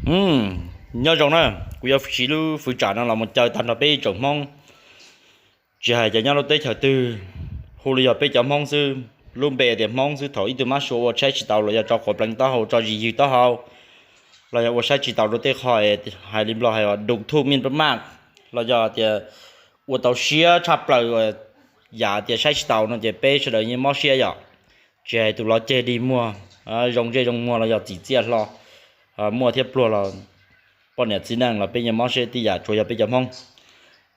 Nyob zoo na, kuv yuav siv lub fwv tsam no los mus caw tag nrho peb tsoom Hmoob, tsis hais cov nyob lub teb chaws twg, hu li yog peb cov Hmoob xwb. Lub npe tias Hmoob xwb, thaum ib tug mab sua ua saib tsis taus los yog tso quav pleev taub hau, tso zis ywg taub hau, los yog ua saib tsis taus rau tej qho, hais li Nplog hais ua đục thuk miệng mouth, los yog tias ua tau siab tshaj plaws, yam tias saib tsis taus no ces peb sawv daws yeej mob siab yom. Tsis hais tus lov ceg dig muag, zoo ntsej zoo muag los yog txim txiaj hlo, muaj thiab pluag los, poj niam txiv neej los peb yeej mob siab tib yam, tsuas yog peb cov Hmoob.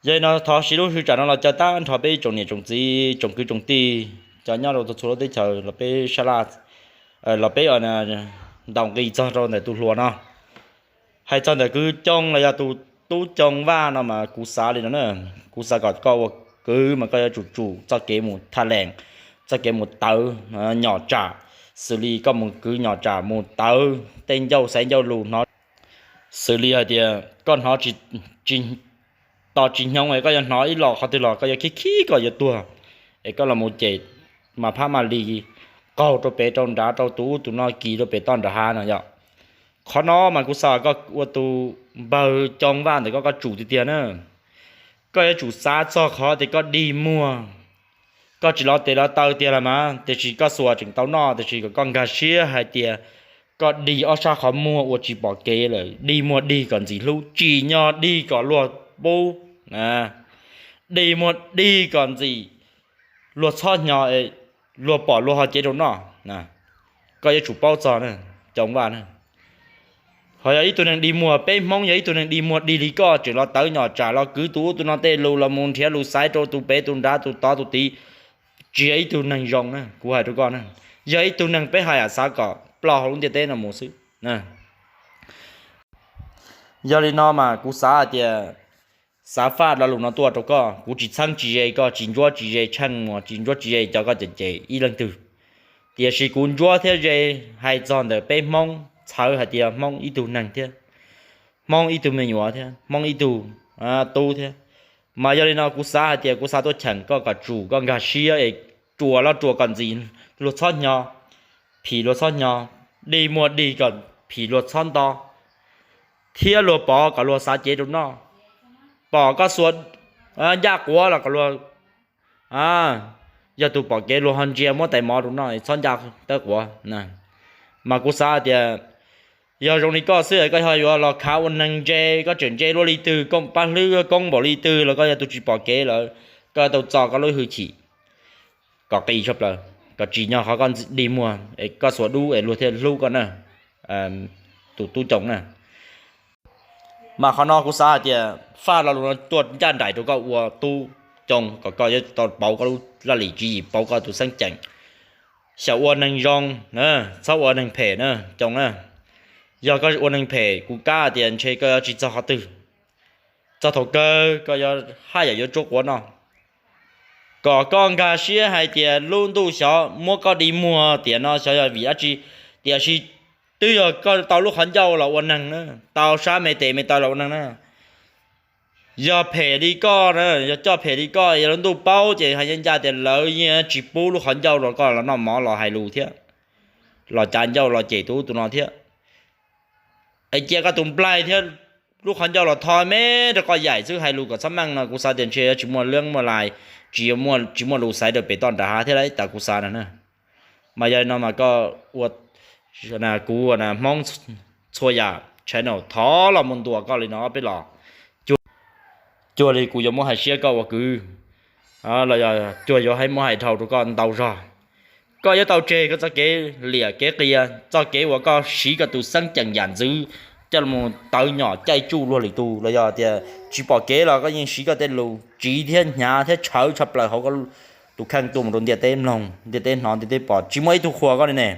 Yog li no thov siv lub fwv tsam no los caw tag nrho peb tsoom niam tsoom txiv tsoom kwv tsoom tij, cov nyob rau txhua txhua lub teb chaws los peb sab laj, los peb ntaus nqi txog rau ntawm tus hluas no. Hais txog ntawm kwv Coo los yog tus tub Coo Vaj no mas kuv xav li no na, kuv xav kom koj ua kwv mas koj yuav tsum tsum txoj kev mus thaj lees, txoj kev mus tawv nyom tsam, xws li koj mus kwv nyom tsam mus tawv tej ncauj xaiv ncauj lus hnov, xws li hais tias koj hnov tsis, to tsis hnyoo es koj yuav hnov ib los qhov twg los koj yuav khib khib koj yuav tuag, es koj los mus cem mas phab maj li qaug rau pem rau nrad rau tus ub tus no kis rau pem toj nram hav no yom. Qhov no mas kuv xav koj ua tus npawg Coo Vaj ntawm koj, koj tsum tiag tiag na. Koj yuav tsum xav txog qhov tias koj dig muag, koj tsis lov tes lov taw tiag los mas, tiam sis koj xuas tseem tau noj, tiam sis kom koj nkag siab hais tias koj dig ob sab qhov muag ua tsis pom kev lawm, dig muag dig kom ntxim hlub, tsim nyog dig kom luag pub, dig muag dig kom ntxim, luag txhob hnyo, luag pom luag ho cev rau noj. Koj yuav tsum paub txog na, Coo Vaj na. Ho yog ib tug neeg dig muag, peb Hmoob yog ib tug neeg dig muag dig li koj, tseem los tawv nyom tsam los kwv tus ub tus no tej lus los mus nrhiav lus xaiv rau tus pem tus nrad tus tod tus tid, tsis yog ib tug neeg zoo na, kuv hais rau koj na. Yog ib tug neeg peb haj yam xav kom ploj hauv lub ntiaj teb no mus xwb. Yog li no mas kuv xav hais tias, xav faj lo lus no tuaj rau koj, kuv tsis txheeb tsis ze koj, tsis ntsuab tsis ze Tsheej Muas, tsis ntsuab tsis ze cov koj cem cem ib leej twg. Tiam sis kuv ntsuab thiab ze hais txog ntawm peb Hmoob, txhawv hais tias Hmoob ib tug neeg thiab, Hmoob ib tug me nyuam thiab, Hmoob ib tug tub thiab. Mas yog li no kuv xav hais tias kuv xav tuaj cheem koj kom tsum koj nkag siab es ruam los ruam kom ntxim, luag txhob hnyo, phim luag txhob hnyo, dig muag dig kom phim luag txhob nto, thiab luag pov kom luag xav cev rau noj. Pom koj xuas ncaj quav los kom luag, yog tus pom kev luag ho ntsia muab tais mov rau noj, txhob ncaj tawb quav. Mas kuv xav hais tias yog zoo li koj xwb koj ho yuav los khav ua neeg ntse, koj tseem ntse luaj li twg, koob pab hlwb koob npaum li twg los koj yog tus tsis pom kev lawm, koj tau txo koj lub hwj chim kom qis tshaj plaws, kom tsim nyog qhov koj dig muag es koj xuas dub es luag thiaj hlub koj na, tus tub Coo na. Mas qhov no kuv xav hais tias faj lo lus no tuaj ncaj nraim rau koj ua tub Coo kom koj yuav tau pauv koj lub laj lim tswv yim, pauv koj tus xeeb ceem, xyaum ua neeg zoo, txhob ua neeg phem na Coo na. Yog koj ua neeg phem kuv kam tias ntshe koj yuav tsis txog qhov twg, txog thaum kawg koj yuav haj yam yuav tsuab quav noj. Kom koj nkag siab hais tias lub ntuj xyov muab koj dig muag tiam no xyov yog vim dab tsi, tiam sis twb yog koj tau lub qhov ncauj los ua neeg na, tau sab me tes me taw los ua neeg na. Yog phem li koj na, yog coj phem li koj, yog lub ntuj paub ces hais ncaj ncaj tias lawv yeej tsis pub lub qhov ncauj rau koj los noj mov los hais lus thiab, los cav ncauj los cem tus ub tus no thiab. Es cia koj tus nplaig thiab lub qhov ncauj los tho me rau koj yaim xwb, hais lus kom txhob meej no kuv xav tias ntshe yuav tsis muaj leeb muaj lais, tsis, tsis muaj lus xaiv rau pem toj nram hav thiab lauj, tas kuv xav no na. Mas yog li no mas koj ua, kuv Hmoob txhua yam channel thov los mus ntuas koj li no ob peb los, cuag li kuv yuav muab hais siab koj ua kwv, los yog cuag yuav muab hais dhau rau koj ntau zog. Koj yuav tau tseg koj txoj kev liam kev qias, txoj kev uas koj siv koj tus xeeb ceem yam ntxwv coj los tawv nyom caij tsuj luag lwm tus, los yog tias tsis pom kev los koj yeej siv koj tej lus tsiv thiab hnyav thiab tshawv tshaj plaws hauv koj tus kheej tuaj mus rau ntiaj teb mloog, ntiaj teb hnov, ntiaj teb pom, tsis muaj ib tug qhuas koj li ne.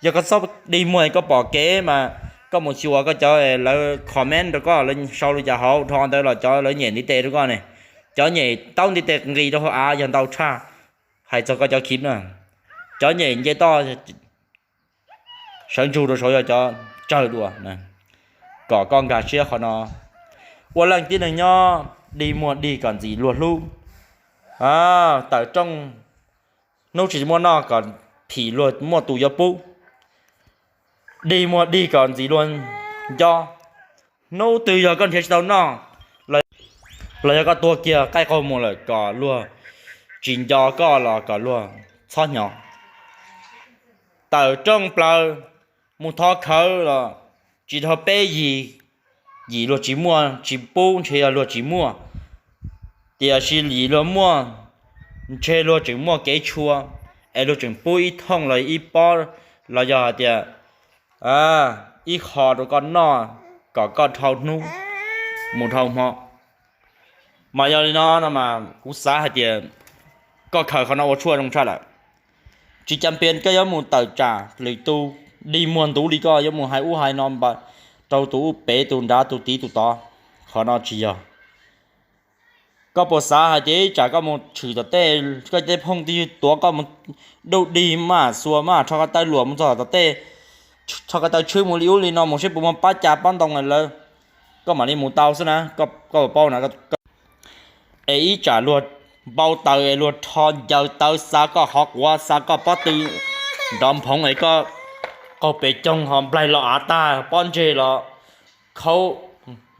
Yog koj txhob dig muag koj pom kev mas koj mus xyuas koj cov lawv comment rau koj, lawv sau li cas hauv dhau ntawd los cov lawv nyem ntiv tes rau koj ne. Cov nyem taub ntiv tes nqis rau hauv av yog ntau tshaj. Hais txog koj cov khiv na, cov nyem nce toj sawv ntsug rau saud yog cov tsawg dua. Kom koj nkag siab qhov no, ua leej tib neeg nyob dig muag dig kom ntxim luag hlub. Tawm rooj hnub tsis muaj noj kom phim luag muaj tus yuav pub. Dig muag dig kom ntxim luag nco. Hnub twg yog koj nrhiav tsis tau noj los yog koj tuag kiag qaij qaug mus lawm kom luag tsis nco koj los kom luag txhob hnyo. Tawm rooj plaws mus thov khawv los tsis dhau peb yim, yim luag tsis muaj, tsis pub ntshe yog luag tsis muaj. Tiam sis yim luag muaj, ntshe luag tseem muaj kev tshua, es luag tseem pub ib thooj los ib pob los yog hais tias ib qho rau koj noj kom koj dhau hnub mus dhau hmo. Mas yog li no no mas kuv xav hais tias koj khaws qhov no ua tshuaj zoo tshaj lawm. Tsis cas pias koj yuav mus tawm tsam lwm tus dig muag ntuv li koj yuav mus hais ub hais no rau tus ub pem tus nrad tus tid tus tod. Qhov no tsis yog. Koj puas xav hais tias ib tsam koj mus tshwm tom tej, koj tej phooj ywg tuav koj mus dub dig maj xuas maj rho ko taw luam mus txog tom tej, rho ko taw tshwb mus li ub li no mus seb puas muaj pab cas pab ntoo lawm, koj mam li mus tau xwb na. Koj puas paub na? Es ib tsam luag npau taws es luag rho ncaws taw xa koj qhov quav xa koj pob tw nrov nphoov es koj qaug pes coog ho nplaig los av tag pob ntseg los khaub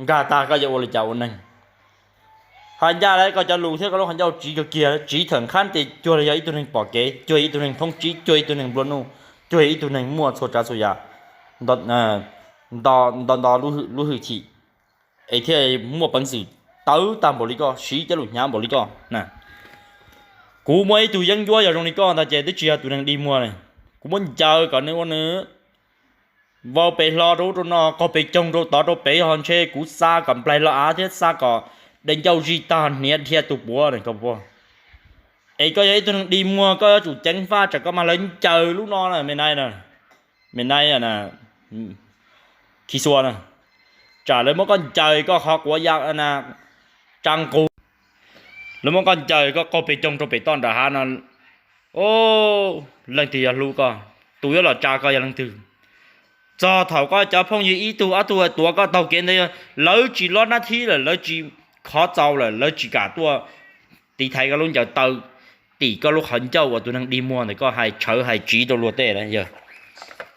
nkag tag koj yuav ua li cas ua neeg? Hais ncaj lawm koj cov lus thiab koj lub qhov ncauj tsiv kawg kiag, tsiv thawm nqhab tes cuag li yog ib tug neeg pom kev, cuag ib tug neeg thoob tsib, cuag ib tug neeg nplua nuj, cuag ib tug neeg muaj txhua tsav txhua yam, nto nto lub hwj chim, es thiaj muaj peev xwm tawv tag npaum li koj, siv cov lus hnyav npaum li koj na. Kuv muaj ib tug yeeb ncuab yog zoo li koj ntag ces twb tsis yog tus neeg dig muag li. Kuv muab ncaws kom nws ua nws vau pes hlo rau ub rau no, qaug pes coog rau tod rau pem ho ntshe kuv xa kom nplaig los av thiab xa kom dej ncauj zij tag hniav dhia tus puav. Es koj yog ib tug neeg dig muag koj yuav tsum ceev faj tsam koj mag lawv ncaws lub no na me nai na, me nai khi xua na, tsam lawv muab koj ncaws koj qhov quav ya na, tsa nqus, lawv muab koj ncaws koj qaug pes coog rau pem toj nram hav no, leej twg yuav hlub koj? Tus yuav los tsa koj yog leej twg? Txog thaum koj cov phooj ywg ib tug ob tug tuav koj taug kev ntawd, lawv tsis lob nab thib lawm, lawv tsis khov txaus lawm, lawv tsis kam tuaj tiv thaiv koj lub ncaws taw, tim koj lub qhov ncauj uas tus neeg dig muag ntawm koj hais tshawv hais tsiv rau luag tej yog,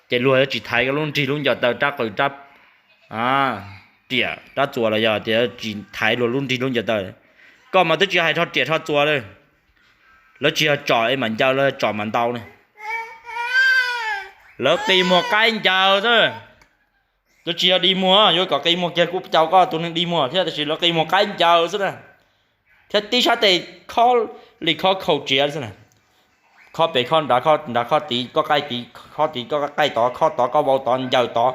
ces luag yuav tsis thaiv koj lub nrig lub ncaws taw rab qws rab riam rab txuas los yog tias tsis thaiv luag lub nrig lub ncaws taw. Koj mas twb tsis hais rho riam rho txuas li, lawv tsis yog tsom es mam ncaws, lawv tsom mam ntaus ne. Lawv qi muag qaib ncaws xwb. Lawv tsis yog dig muag, yuav kom qi muag kiag kuj caum koj tus neeg dig muag thiab, tab sis lawv qi muag qaib ncaws xwb na, thiab tib sab tes khob li khob khaum tsiav xwb na. Khob pem khob nrad, khob nrad khob tid, koj qaij tid, khob tid koj qaij tod, khob tod koj vau tod ncaws tod,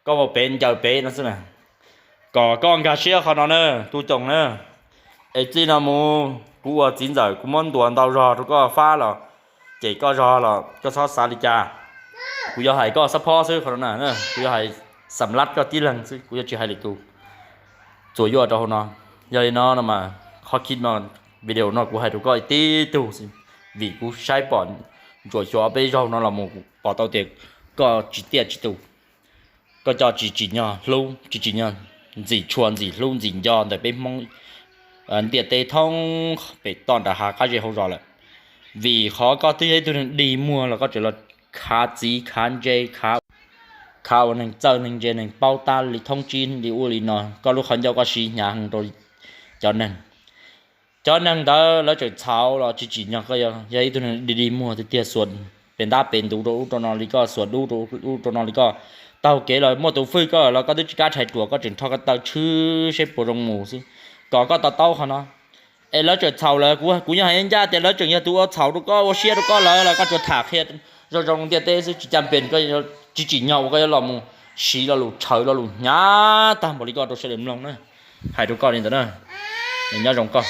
koj vau pem ncaws pem no xwb na. Kom koj nkag siab qhov no na, tus coom na. Es txij no mus kuv ua txiv ntxawm kuv muab ntuas ntau zog rau koj fab los, ces koj zog los koj txhob xav li cas. Kuv yuav hais koj xab phob xwb qhov no na, kuv yuav hais xam lab koj tib leeg xwb, kuv yuav tsis hais lwm tus txuas yuaj rau hauv no. Yog li no no mas qhov clip no, video no kuv hais rau koj tib tug xwb, vim kuv saib pom ntsuam xyuas ob peb zaug no los mus pom tau tias koj tsis tiaj tsis tus, koj coj tsis tsim nyog hlub, tsis tsim nyog ntxim tshua ntxim hlub ntxim nco ntawm peb Hmoob ntiaj teb thoob pem toj nram hav qab zej hauv zos lawm. Vim qhov koj twb yog ib tug neeg dig muag los koj tseem los khav txiv khav ntse, khav ua neeg txawj neeg ntse neeg paub tab li thoob tsib li ub li no, koj lub qhov ncauj koj siv hnyav heev rau cov neeg. Cov neeg ntawd lawv tseem txhaum los tsis tsim nyog koj yog ib tug neeg dig dig muag tiag tiag, xuas pes ntab pes ntuv rau ub rau no li koj, xuas dub rau ub rau no li koj. Taug kev los muaj tus fwj koj los koj twb tsis kam rhais ruam, koj tseem rho ko taw tshwb seb puas zoo mus xwb, kom koj to taub qhov no. Es lawv tseem txhaum lawm, kuv yeej hais ncaj tias lawv tseem yog tus ua txhaum rau koj, ua siab rau koj lawm los koj tsuas tham qhia zoo zoo ntiaj teb xwb, tsis cam pes koj tsis tsim nyog uas koj yuav los mus siv lo lus tshawv lo lus hnyav tag npaum li koj rau sawv daws mloog na. Hais rau koj li ntawd na, nyob zoo koj.